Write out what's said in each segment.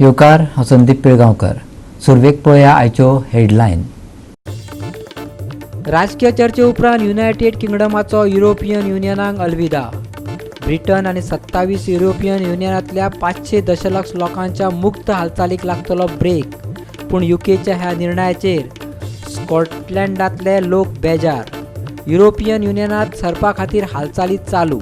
येवकार, हांव संदीप पिळगांवकर. सुरवेक पळोवया आयच्यो हेडलायन. राजकीय चर्चे उपरांत युनायटेड किंगडमाचो युरोपियन युनियनाक अलविदा. ब्रिटन आनी 27 युरोपियन युनियनांतल्या 500 दशलक्ष लोकांच्या मुक्त हालचालीक लागतलो ब्रेक. पूण युकेच्या ह्या निर्णयाचेर स्कॉटलंडांतले लोक बेजार. युरोपियन युनियनांत सरपा खातीर हालचाली चालू.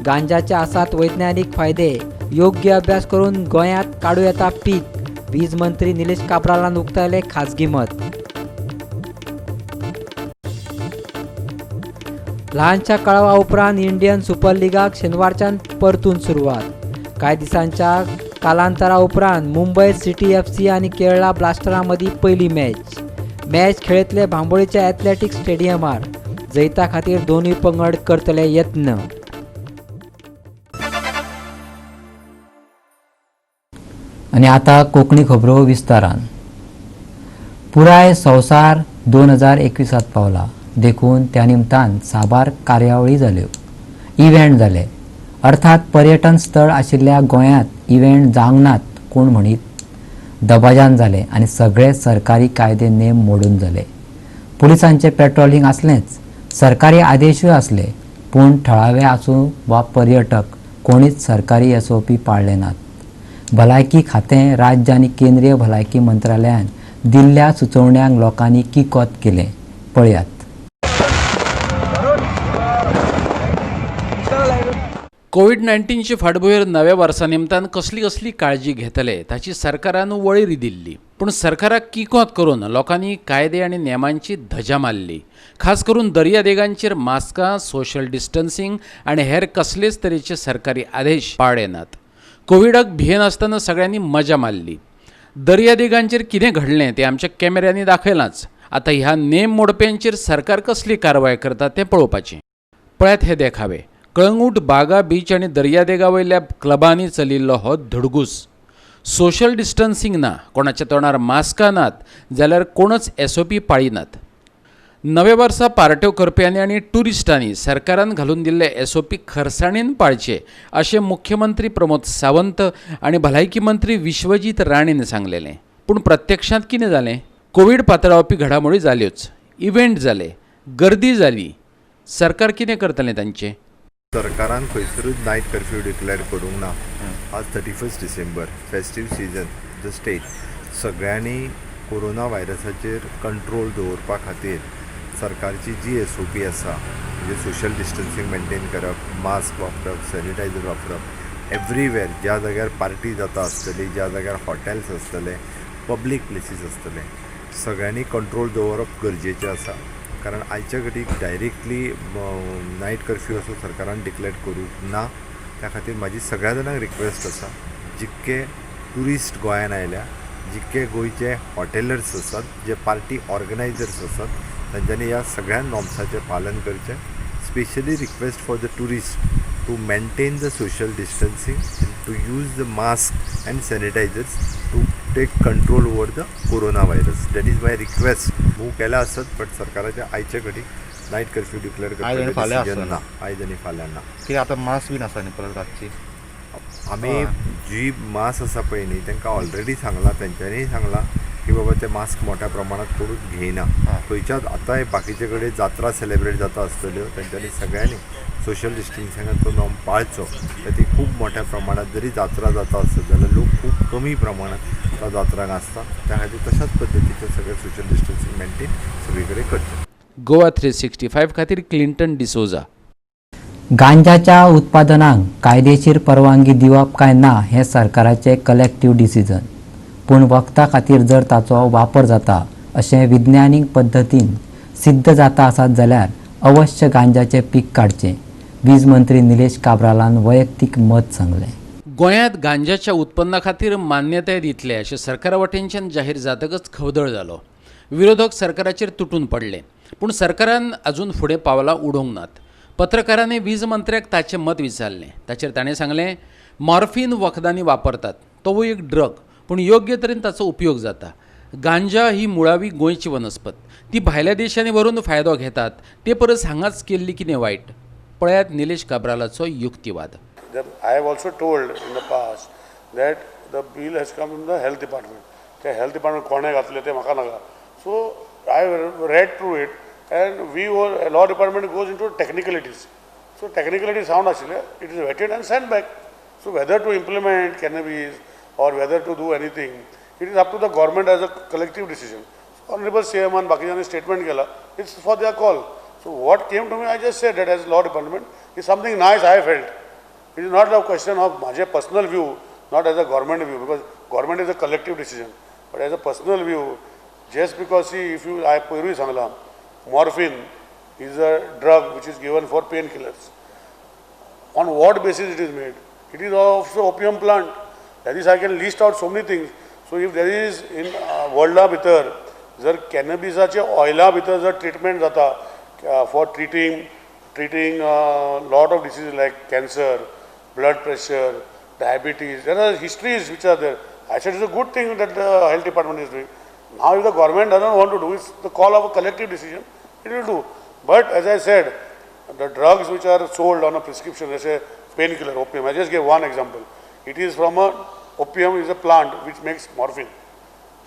गांजाचे आसात वैज्ञानिक फायदे, योग्य अभ्यास करून गोंयांत काडूं येता पीक. वीज मंत्री निलेश काब्रालान उक्तायलें खाजगी मत. ल्हानशा कळावा उपरांत इंडियन सुपर लिगाक शेनवारच्यान परतून सुरवात. कांय दिसांच्या कालांतरा उपरांत मुंबय सिटी FC आनी केरळा ब्लास्टरा मदीं पयली मॅच. मॅच खेळयतले बांबोळीच्या एथलेटिक्स स्टेडियमार. जैता खातीर दोनूय पंगड करतले यत्न. आनी आतां कोंकणी खबरो विस्तारान. पुराय संवसार 2021 पावला, देखून त्या निमतान साबार कार्यावळी जाल्यो, इव्हेंट जाले. अर्थात पर्यटन स्थळ आशिल्ल्या गोंयांत इव्हेंट जावंक नात कोण म्हणीत? दबाज्यान जाले आनी सगळे सरकारी कायदे नेम मोडून जाले. पुलिसांचें पेट्रोलिंग आसलेंच, सरकारी आदेशूय आसले, पूण थळावे आसूं वा पर्यटक कोणीच सरकारी SOP पाळ्ळे नात. भलायकी खातें, राज्य आनी केंद्रीय भलायकी मंत्रालयान दिल्ल्या सुचोवण्यांक लोकांनी किकोत केलें. पळयात. कोविड-19चे फाटभुंयेर नव्या वर्सा निमतान कसली कसली काळजी घेतले ताची सरकारान वळेरी दिल्ली. पूण सरकाराक किकोत करून लोकांनी कायदे आनी नेमांची धजा मारली. खास करून दर्यादेगांचेर मास्कां, सोशल डिस्टन्सिंग आनी हेर कसलेच तरेचे सरकारी आदेश पाळ्ळे नात. कोविडाक भियेनासतना सगळ्यांनी मजा मारली. दर्यादेगांचेर कितें घडलें तें आमच्या कॅमेऱ्यांनी दाखयलांच. आतां ह्या नेम मोडप्यांचेर सरकार कसली कारवाय करता तें पळोवपाचें. पळयात हे देखावे. कळंगूट बागा बीच आनी दर्यादेगा वयल्या क्लबांनी चलिल्लो हो धडगूस. सोशल डिस्टन्सिंग ना, कोणाच्या तोंडार मास्कां नात, जाल्यार कोणच SOP पाळिनात. नव्या वर्सा पार्ट्यो करप्यांनी आनी ट्युरिस्टांनी सरकारान घालून दिल्ले SOP खरसाणेन पाळचे अशें मुख्यमंत्री प्रमोद सावंत आनी भलायकी मंत्री विश्वजीत राणेन सांगलेलें. पूण प्रत्यक्षांत कितें जालें? कोवीड पातळावपी घडामोडी जाल्योच, इव्हेंट जाले, गर्दी जाली. सरकार कितें करतलें तांचें? सरकारान खंयसरूच नायट कर्फ्यू डिक्लेअर करूंक ना. आज 31 December, festive season, the state. सगळ्यांनी कोरोना व्हायरसाचेर कंट्रोल दवरपा खातीर सरकारची जी SOP आसा, म्हणजे सोशल डिस्टन्सिंग मेनटेन करप, मास्क वापरप, सॅनिटायझर वापरप, एवरीवेर ज्या जाग्यार पार्टी जाता आसतली, ज्या जाग्यार हॉटेल्स आसतले, पब्लीक प्लेसीस आसतले, सगळ्यांनी कंट्रोल दवरप गरजेचें आसा. कारण आयच्या घडीक डायरेक्टली नायट कर्फ्यू असो सरकारान डिक्लेअर करूंक ना. त्या खातीर म्हाजी सगळ्या जाणांक रिक्वेस्ट आसा, जितके ट्युरिस्ट गोंयान आयल्या, जितके गोंयचे हॉटेलर्स आसात, जे पार्टी ऑर्गनायझर्स आसात, तांच्यांनी ह्या सगळ्या नॉर्म्साचें पालन करचें. Specially request for the tourist to maintain the social distancing and to use the mask and sanitisers to take control over the corona virus. That is my request. Move केला आसत, but सरकाराच्या आयच्या घडीक नायट कर्फ्यू डिक्लेअर आयज आनी करपाचें फाल्यां decision आसना. ना. आयज आनी फाल्यां ना. कित्याक आतां मास्क बीन आसा न्ही परत रातची. आमी जी मास आसा पळय न्ही, तांकां ऑलरेडी सांगलां, तेंच्यांनीय सांगलां की बाबा ते मास्क मोठ्या प्रमाणात कोणूच घेयना खंयच्याच. आतांय बाकीचे कडेन जात्रा सेलेब्रेट जाता आसतल्यो, तेंच्यांनी सगळ्यांनी सोशल डिस्टन्सिंगाचो नॉर्म पाळचो. ती खूब मोठ्या प्रमाणात जरी जात्रा जाता आसत जाल्यार लोक खूब कमी प्रमाणात त्या जात्रांक आसता. त्या खातीर तशाच पद्दतीचें सगळें सोशल डिस्टन्सिंग मेनटेन सगळे कडेन करचें. गोवा 365 खातीर क्लिंटन डिसोजा. गांजाच्या उत्पादनाक कायदेशीर परवानगी दिवप काय ना हें सरकाराचें कलेक्टीव डिसिजन. पूण वखदा खातीर जर ताचो वापर जाता अशें विज्ञानीक पद्दतीन सिद्ध जाता आसत जाल्यार अवश्य गांजाचें पीक काडचें. वीज मंत्री निलेश काब्रालान वैयक्तीक मत सांगलें. गोंयांत गांजाच्या उत्पन्ना खातीर मान्यताय दितले अशें सरकारा वटेनच्यान जाहीर जातकच खवदळ जालो. विरोधक सरकाराचेर तुटून पडले. पूण सरकारान अजून फुडें पावलां उडोवंक नात. पत्रकारांनी वीज मंत्र्याक ताचें मत विचारलें. ताचेर ताणें सांगलें, मॉर्फिन वखदांनी वापरतात, तोवूय एक ड्रग, पूण योग्य तरेन ताचो उपयोग जाता. गांजा ही मुळावी गोंयची वनस्पत. ती भायल्या देशांनी व्हरून फायदो घेतात ते परस हांगाच केल्ली कितें वायट? पळयात निलेश काब्रालाचो युक्तिवाद. I have also told in the past that the bill has come in the health department. ते हेल्थ डिपार्टमेंट कोणें घातलें तें म्हाका नाका. So I read through it and we were law department goes into technicalities. So technicality sound आशिल्लें, it is vetted and send back. So whether to implement cannabis or whether to do anything, it is up to the government as a collective decision. Honourable C एमान बाकीच्यांनी statement केला, it's for their call. So what came to me, I just said that as law department is something nice I felt. It is not a question of म्हाजें personal view, not as a government view, because government is a collective decision, but as a personal view, just because see if you, हांवें पयरूय सांगलां, morphine is a drug which is given for pain killers. On what basis it is made? It is also opium plant. That is, I can list out so many things. So if there is in वर्ल्डा भितर जर कॅनबिसाचे ऑयला भितर जर treatment जाता for treating lot of disease like cancer, blood pressure, diabetes, there are histories which are there. I said it's a good thing that the health department is doing. Now if the government doesn't want to do, it's the call of a collective decision, it will do. But as I said, the drugs which are sold on a prescription, let's say painkiller, opium, I just gave one example. It is from a, opium is a plant which makes morphine.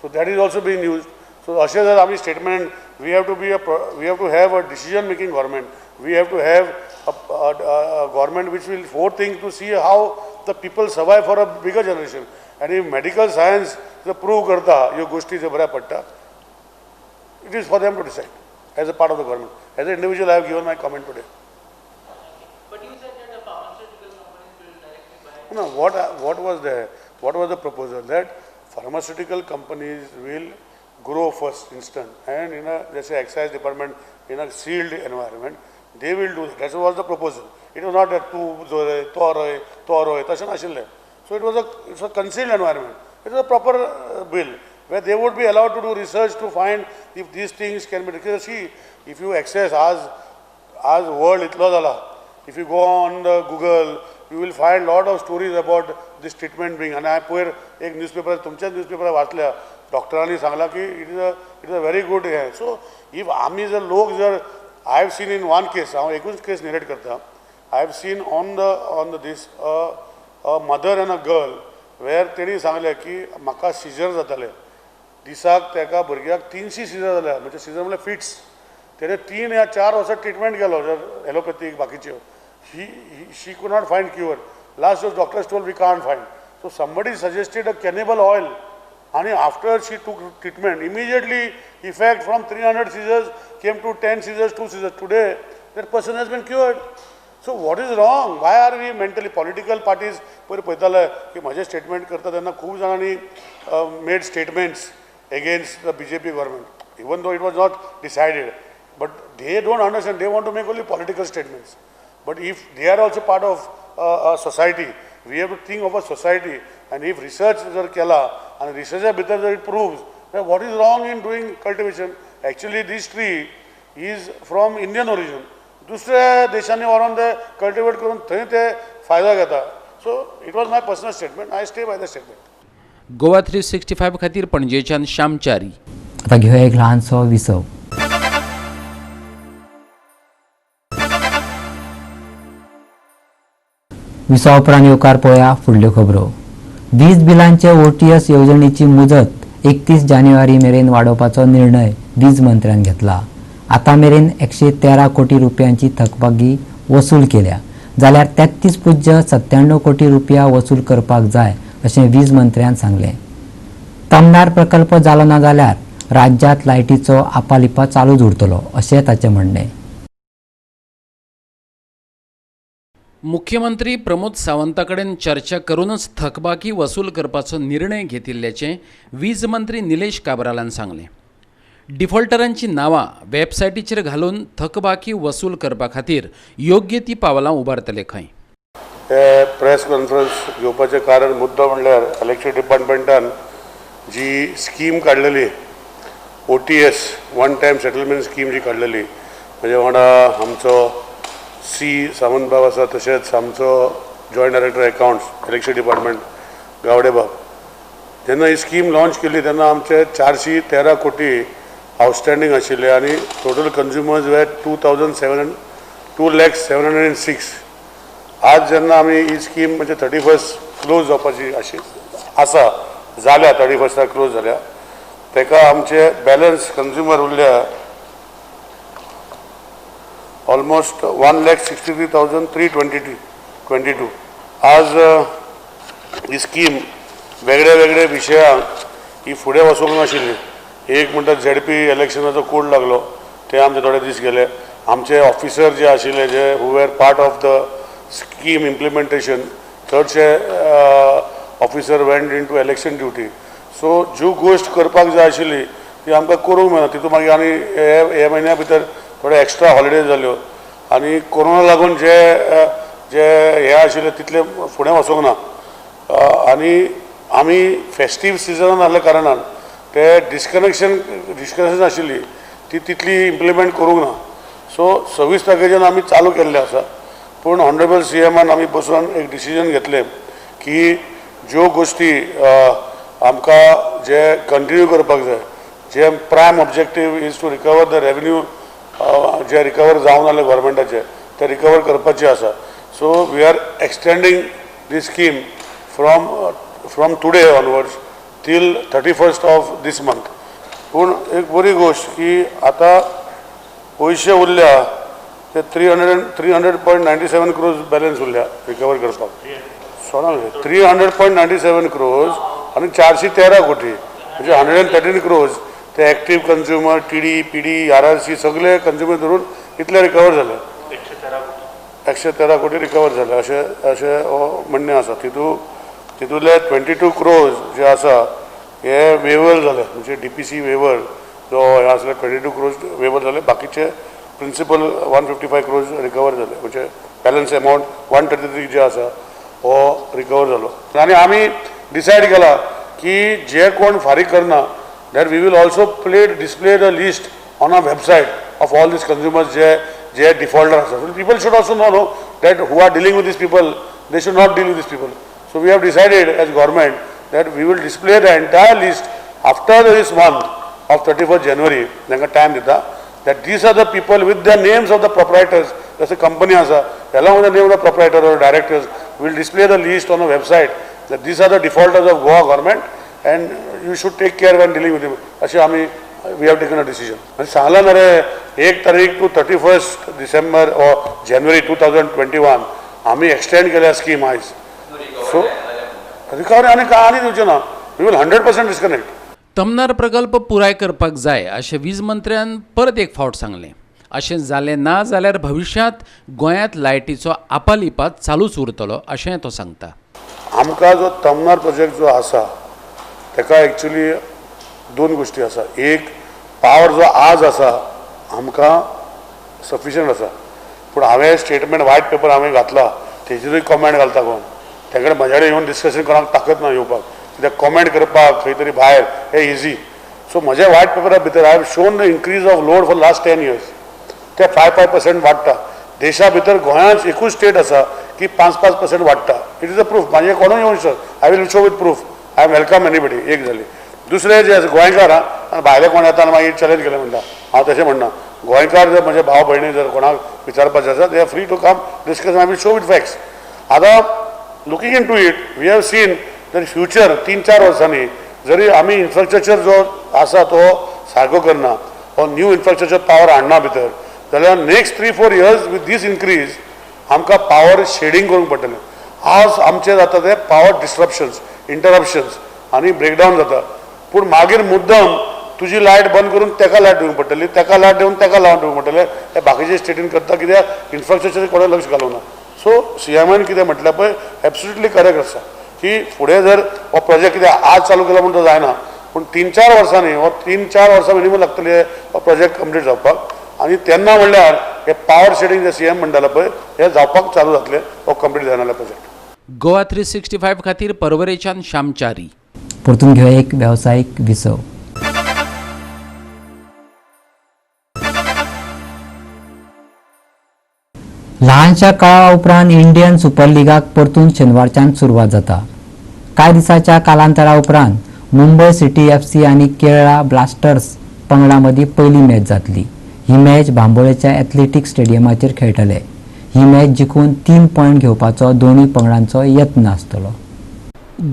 So that is also being used. So अशें जर आमी statement, we have to be a, we have to have a decision making government. We have to have a government which will forethink to see how the people survive for a bigger generation. आनी medical science जर prove करता ह्यो गोश्टी जर बऱ्या पडटा, it is for them to decide as a part of the government. As a individual I have given my comment today. But you said that the pharmaceutical companies will directly buy. No, what was there? What was the proposal? That pharmaceutical companies will grow first instant, and in a, let's say, excise department in a sealed environment, they will do that. That was the proposal. It was not that तूं जोरय, तो रोय, तो रोय, तशें नाशिल्लें. So it was a, it's a concealed environment. It was a proper bill where they would be allowed to do research to find if these things can be. Because see, if you access आज world इतलो जाला, if you go on the Google, you will find lot of stories about this treatment being. आनी हांवें पयर एक newspaper, तुमच्याच न्यूजपेपरार वाचल्या, डॉक्टरांनी सांगलां की it is a very good हें. सो if आमी जर लोक जर, I have seen in one case, हांव एकूच केस नरेट करता, I have seen on the this a mother and a girl where तेणी सांगलें की म्हाका सिजर जाताले दिसाक, तेका भुरग्याक 300 सिजर जाल्या, म्हणजे सिजर म्हणल्यार फिट्स. तेणें 3 या 4 वर्सां ट्रिटमेंट केलो जर एलोपॅथीक बाकीच्यो, she could not find cure. Last those doctors told we can't find. So somebody suggested a cannibal oil, and after she took treatment, immediately effect from 300 seizures came to 10 seizures, 2 seizures. Today, that person has been cured. So what is wrong? Why are we mentally, political parties पयर पळयताले की म्हजें statement करता तेन्ना खूब जाणांनी made statements against the BJP government, even though it was not decided. But they don't understand, they want to make only political statements. But if they are also part of a society, we have to think of a society. And if research जर केला आनी रिसर्चा भितर जर it proves, then what is wrong in doing cultivation? Actually, this tree is from Indian origin. दुसऱ्या देशांनी व्हरून ते cultivate करून थंय ते फायदो घेता. So it was my personal statement, I stay by the statement. Goa 365 खातीर पणजेच्यान श्यामचारी. आतां घेवया एक ल्हानसो विसव. विसवा उपरांत येवकार पळोवया फुडल्यो खबरो. वीज बिलांचे OTS येवजणेची मुजत 31 जानेवारी मेरेन वाडोवपाचो निर्णय वीज मंत्र्यान घेतला. आतां मेरेन 113 कोटी रुपयांची थकबाकी वसूल केल्या, जाल्यार 33.97 कोटी रुपया वसूल करपाक जाय अशें वीज मंत्र्यान सांगलें. तमनार प्रकल्प जालो ना जाल्यार राज्यांत लायटीचो आपालिपा चालूच उरतलो अशें ताचें म्हणणें. मुख्यमंत्री प्रमोद सावंता कडेन चर्चा करूनच थकबाकी वसूल करपाचो निर्णय घेतिल्ल्याचें वीज मंत्री निलेश काब्रालान सांगलें. डिफॉल्टरांची नांवां वेबसायटीचेर घालून थकबाकी वसूल करपा खातीर योग्य ती पावलां उबारतले खंय. हे प्रेस कॉन्फरन्स घेवपाचें कारण मुद्दो म्हणल्यार इलेक्ट्रिक डिपार्टमेंटान जी स्कीम काडलेली OTS one time settlement scheme जी काडलेली, म्हणजे वांगडा आमचो सी सावंत बाब आसा, तशेंच आमचो joint director accounts electric department Gawade बाब, जेन्ना ही स्कीम लॉन्च केली तेन्ना आमचे 413 कोटी आउटस्टँडींग आशिल्ले आनी total consumers were 2,706. आज जेन्ना आमी ही स्कीम म्हणजे 31 क्लोज जावपाची अशी आसा जाल्या, 31 क्लोज जाल्या, ताका आमचे बॅलन्स कंज्युमर उरल्या ऑलमोस्ट 1,63,322. आज ही स्कीम वेगळे वेगळे विशयांक ही फुडें वचूंक नाशिल्ली. एक म्हणटा झेडपी इलेक्शनाचो कोड लागलो, ते आमचे थोडे दीस गेले. आमचे ऑफिसर जे आशिल्ले जे who were part of the scheme implementation, चडशे officer went into election duty. So ज्यो गोश्ट करपाक जाय आशिल्ली ती आमकां करूंक मेळना. तितून मागीर आनी हे म्हयन्या भितर थोडे एक्स्ट्रा हॉलिडेज जाल्यो आनी कोरोना लागून जे जे हे आशिल्ले तितले फुडें वचूंक ना. आनी आमी फेस्टीव सिजनान आहल्या कारणान ते डिस्कनेक्शन आशिल्ली ती तितली इम्प्लिमेंट करूंक ना. सो 26 तारखेच्यान आमी चालू केल्लें आसा, पूण ऑनरेबल सी एमान आमी बसून एक डिसिजन घेतलें की ज्यो गोश्टी आमकां जे कंटिन्यू करपाक जाय, जे prime objective is to recover the revenue, J recover जावन आसले गव्हर्मेंटाचे ते रिकवर करपाचे आसा. So we are extending this scheme from today onwards till 31st of this month. पूण एक बरी गोश्ट की आतां पयशे उरल्या ते 300.97 क्रोज बॅलन्स उरल्या रिकवर करपाक. सोडा 300.97 क्रोज आनी 413 कोटी म्हणजे 113 क्रोज ते active consumer, T D, P D, R R C सगळे कंज्युमर धरून इतले रिकवर जाले. 113 कोटी रिकवर जाले अशें अशें म्हणणें आसा. तितूंतले 22 क्रोज जे आसा हे वेवर जाले, म्हणजे डी पी सी वेवर जो हे आसले 22 क्रोज वेवर जाले. बाकीचे प्रिंसिपल 155 क्रोज रिकवर जाले, म्हणजे बॅलन्स अमावंट 133 जे आसा हो रिकवर जालो. आनी आमी डिसायड केला की जे कोण फारीक करना that we will also display the list on a website of all these consumers J defaulter आसा. People should also know that who are dealing with these people, they should not deal with these people. So we have decided as government that we will display the entire list after this month of 31st January. तांकां time दिता that these are the people with the names of the proprietors. जशें company आसा along with the name of the proprietor or directors, we will display the list on a website that these are the defaulters of Goa government and you should take care when dealing with them. अशें आमी we have taken a decision. आनी सांगलां मरे 1 तारीख two 31 December or January 2021 आमी extend केल्या scheme आयज. So recovery आनी काय आनी दिवचें ना, we will 100% disconnect. Tamnar प्रकल्प पुराय करपाक जाय अशें वीज मंत्र्यान परत एक फावट सांगलें. अशें जालें ना जाल्यार भविश्यांत गोंयांत लायटीचो आपालिपात चालूच उरतलो अशें तो सांगता. आमकां जो तमनार प्रोजेक्ट जो आसा ताका एक्चुली दोन गोश्टी आसा. एक, पावर जो आज आसा आमकां सफिशियंट आसा, पूण हांवें स्टेटमेंट व्हायट पेपर हांवें घातला तेजेरूय कॉमेंट घालता कोण, तेकडे म्हज्या कडेन येवन डिस्कशन करपाक ताकत ना येवपाक, कित्याक कॉमेंट करपाक खंय तरी भायर हें इजी. सो म्हज्या व्हायट पेपरा भितर I have shown the increase of load for last 10 years, ते 5-5% वाडटा. देशा भितर गोंयांत एकूच स्टेट आसा की 5-5% वाडटा. It is a proof. म्हाजें कोणूय येवंक शकता, I will show with proof, I am welcome anybody. एक जाली. दुसरें जे आसा गोंयकार आनी भायले कोण येता आनी मागीर चॅलेंज केलें म्हणटा, हांव तशें म्हणना. गोंयकार जर म्हजे भाव भयणी जर कोणाक विचारपाचें आसा, they are free to come discuss, I will show with facts. आतां looking into it we have seen that future 3-4 वर्सांनी जरी आमी इन्फ्रास्ट्रक्चर जो आसा तो सारको करना हो न्यू इन्फ्रास्ट्रक्चर पावर हाडना भितर, जाल्यार next 3-4 years with this increase आमकां पावर शेडींग करूंक पडटलें. आज आमचें जाता तें पावर डिस्ट्रप्शन्स, इंटरप्शन्स आनी ब्रेकडावन जाता, पूण मागीर मुद्दम तुजी लायट बंद करून तेका लायट दिवंक पडटली, तेका लायट दिवन तेका लावन दिवंक पडटलें. हें बाकीचे स्टेटीन करता, कित्याक इन्फ्रास्ट्रक्चर कोणें लक्ष घालूंक ना. सो सी एमान कितें म्हटलें पळय एब्सोल्युटली करेक्ट आसा की फुडें जर हो प्रोजेक्ट कित्याक आज चालू केला म्हूण तो जायना, पूण 3-4 वर्सांनी हो 3-4 वर्सां मिनिमम लागतली हो प्रोजेक्ट कंप्लीट जावपाक. आनी तेन्ना म्हणल्यार हे पावर शेडींग जे सी एम म्हणटाले पळय हे जावपाक चालू जातलें, हो कंप्लीट जायना जाल्यार प्रोजेक्ट. गोवा 365 खातीर परवरेच्यान श्यामचारी. परतून घेवया एक वेवसायीक विसव. ल्हानशा काळा उपरांत इंडियन सुपर लिगाक परतून शेनवारच्यान सुरवात जाता. कांय दिसाच्या कालांतरा उपरांत मुंबय सिटी एफ सी आनी केरळा ब्लास्टर्स पंगडा मदीं पयली मॅच जातली. ही मॅच बांबोळेच्या एथलेटीक स्टेडियमाचेर खेळटले. ही मॅच जिखून 3 पॉयंट घेवपाचो दोनूय पंगडांचो यत्न आसतलो.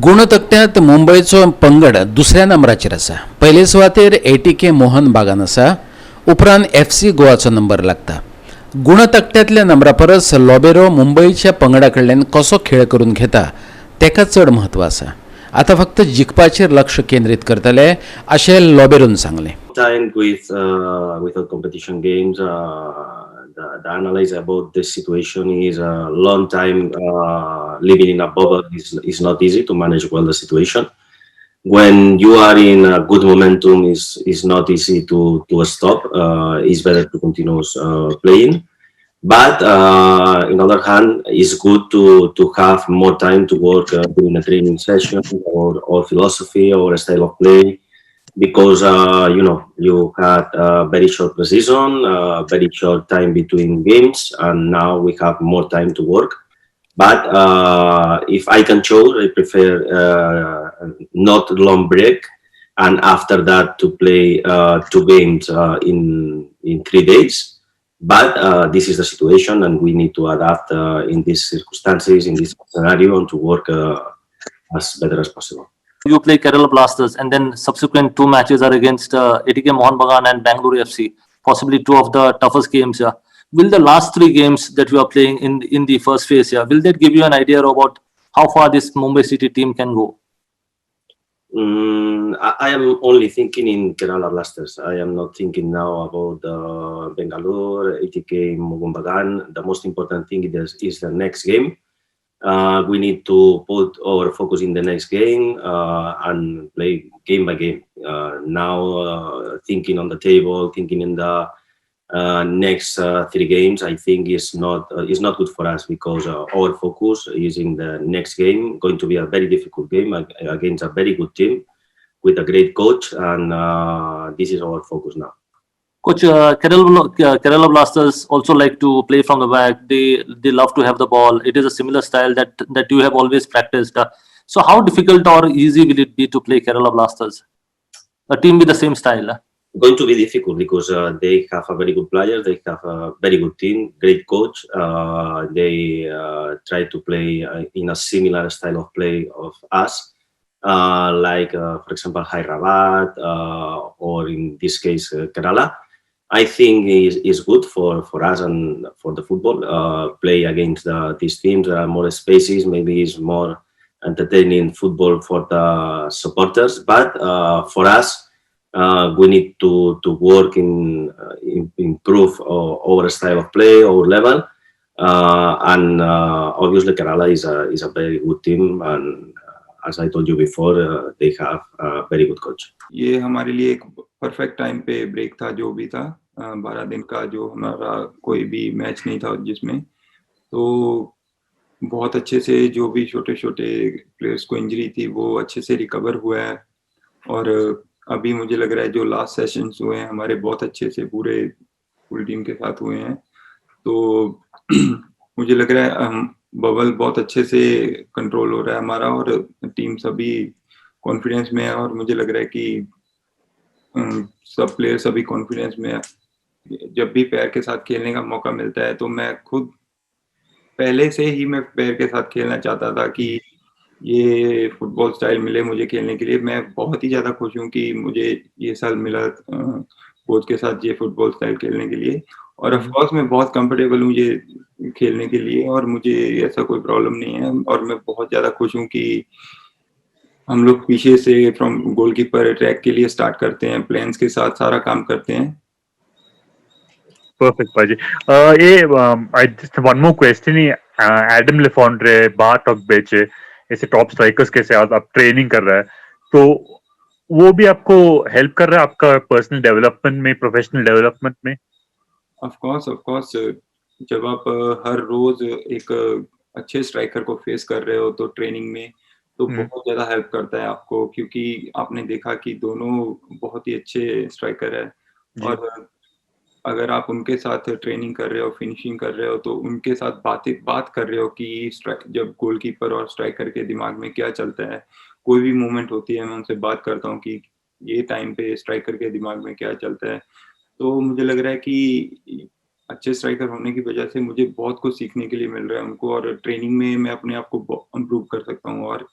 गुणतकट्यांत मुंबयचो पंगड दुसऱ्या नंबराचेर आसा. पयले सुवातेर एटीके मोहन बागान आसा, उपरांत एफसी गोवाचो नंबर लागता. गुणतकट्यांतल्या नंबरा परस लोबेरो मुंबयच्या पंगडा कडल्यान कसो खेळ करून घेता तेका चड म्हत्व आसा. आतां फक्त जिखपाचेर लक्ष केंद्रीत करतले अशें लोबेरोन सांगलें. Time with without competition games, the analysis about this situation is a long time living in a bubble is not easy to manage well the situation. When you are in a good momentum, is not easy to stop. It's better to continue playing. But in other hand, it's good to have more time to work during a training session or philosophy or a style of play, because you know, you had a very short preseason, very short time between games, and now we have more time to work. But if I can choose, I prefer not long break, and after that to play 2 games in 3 days. But this is the situation, and we need to adapt in these circumstances, in this scenario, and to work as better as possible. You play Kerala Blasters, and then subsequent 2 matches are against ATK Mohun Bagan and Bengaluru FC, possibly 2 of the toughest games. Yeah. Will the last 3 games that we are playing in the first phase, yeah, will that give you an idea about how far this Mumbai City team can go? I am only thinking in Kerala Blasters. I am not thinking now about Bengaluru, ATK Mohun Bagan. The most important thing is the next game. We need to put our focus in the next game and play game by game. Now thinking on the table, thinking in the next 3 games, I think is not good for us, because our focus is in the next game. Going to be a very difficult game against a very good team with a great coach, and this is our focus now. Coach, Kerala Blasters also like to play from the back. They love to have the ball. It is a similar style that you have always practiced. So how difficult or easy will it be to play Kerala Blasters, a team with the same style? Going to be difficult, because they have a very good player, they have a very good team, great coach. They try to play in a similar style of play of us, like for example Hyderabad, or in this case Kerala. I think is good for us and for the football. Play against these teams, there are more spaces, maybe it's more entertaining football for the supporters, but for us, we need to work in improve our style of play, our level, and obviously Kerala is a very good team, and as I told you before, they have a very good coach. ये हमारे लिए एक perfect time pay break था, जो भी था 12 दिन का, जो हमारा कोई भी मैच नहीं था जिसमें, तो बहुत अच्छे से जो भी छोटे छोटे प्लेयर्स को इंजरी थी वो अच्छे से रिकवर हुआ है. और अभी मुझे लग रहा है जो लास्ट सेशंस हुए हैं हमारे बहुत अच्छे से पूरे फुल टीम के साथ हुए हैं, तो मुझे लग रहा है हम बबल बहुत अच्छे से कंट्रोल हो रहा है हमारा, और टीम सभी कॉन्फिडेंस में है, और मुझे लग रहा है कि सब प्लेयर्स अभी कॉन्फिडेंस में है. जब भी पैर के साथ खेलने का मौका मिलता है तो मैं खुद पहले से ही मैं पैर के साथ खेलना चाहता था कि ये फुटबॉल स्टाइल मिले मुझे खेलने के लिए. मैं बहुत ही ज़्यादा खुश हूँ कि मुझे ये साल मिला कोच के साथ ये फुटबॉल स्टाइल खेलने के लिए, और ऑफ कोर्स मैं बहुत कंफर्टेबल हूँ ये खेलने के लिए, और मुझे ऐसा कोई प्रॉब्लम नहीं है. और मैं बहुत ज़्यादा खुश हूँ कि हम लोग पीछे से फ्रॉम गोलकीपर अटैक के लिए स्टार्ट करते हैं, प्लान्स के साथ सारा काम करते हैं. परफेक्ट पाजी. ये I just one more question. Adam Le Fondre, Bart Ogbeche ऐसे टॉप स्ट्राइकर्स के साथ आप ट्रेनिंग कर रहा है, तो वो भी आपको हेल्प कर रहा है आपका पर्सनल डेवलपमेंट में, प्रोफेशनल डेवलपमेंट में? ऑफ कोर्स, जब आप हर रोज एक अच्छे स्ट्राइकर को फेस कर रहे हो तो ट्रेनिंग में तो बहुत ज़्यादा हेल्प करता है आपको, क्योंकि आपने देखा कि दोनों बहुत ही अच्छे स्ट्राइकर है, और अगर आप उनके साथ ट्रेनिंग कर रहे हो, फिनिशिंग कर रहे हो, तो उनके साथ बात कर रहे हो कि जब गोलकीपर और स्ट्राइकर के दिमाग में क्या चलता है, कोई भी मूवमेंट होती है मैं उनसे बात करता हूँ कि ये टाइम पे स्ट्राइकर के दिमाग में क्या चलता है. तो मुझे लग रहा है कि अच्छे स्ट्राइकर होने की वजह से मुझे बहुत कुछ सीखने के लिए मिल रहा है उनको, और ट्रेनिंग में मैं अपने आप को इम्प्रूव कर सकता हूँ और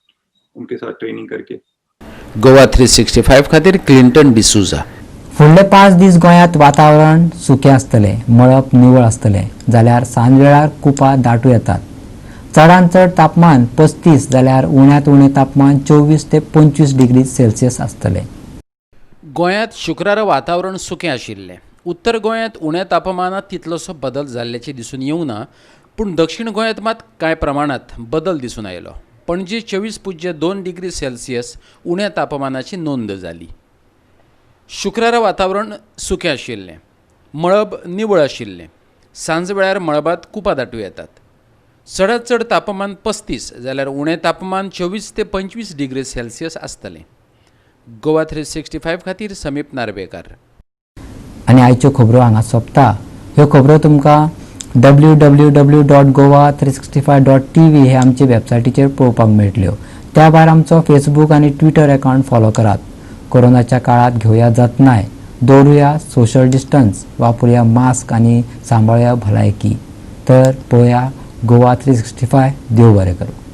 उनके साथ ट्रेनिंग करके। गोवा 365 खातीर क्लिंटन डिसुजा। फुडले 5 दीस गोंयांत वातावरण सुकें आसतलें, मळब निवळ आसतलें जाल्यार सांजवेळार कुपां दाटूं येतात। चडांत चड तापमान 35 जाल्यार उण्यांत उणें तापमान 24 ते 25 डिग्री सेल्सियस आसतलें। गोंयांत शुक्रारा वातावरण सुकें आशिल्लें। उत्तर गोंयांत उण्या तापमानांत तितलोसो बदल जाल्ल्याचें दिसून येवंक ना, पूण दक्षिण गोंयांत मात कांय प्रमाणांत बदल दिसून आयलो। पणजे 24.2 डिग्री सेल्सियस उण्या तापमानाची नोंद जाली। शुक्रारा वातावरण सुकें आशिल्लें, मळब निवळ आशिल्लें। सांजवेळार मळबांत कुपां दाटूं येतात। चडांत चड तापमान 35 जाल्यार उणें तापमान 24 ते 25 डिग्री सेल्सियस आसतलें। गोवा 365 खातीर समीप नार्वेकार। आनी आयच्यो खबरो हांगा सोंपता। ह्यो खबरो तुमकां www.goa365.tv हे आमचे वेबसायटीचेर पळोवपाक मेळटल्यो। त्या भायर आमचो फेसबूक आनी ट्विटर अकावंट फॉलो करात। कोरोनाच्या काळात घेवया जतनाय, दवरुया सोशल डिस्टन्स, वापरुया मास्क आनी सांबाळुया भलायकी। तर पळोवया गोवा 365। देव बरें करूं।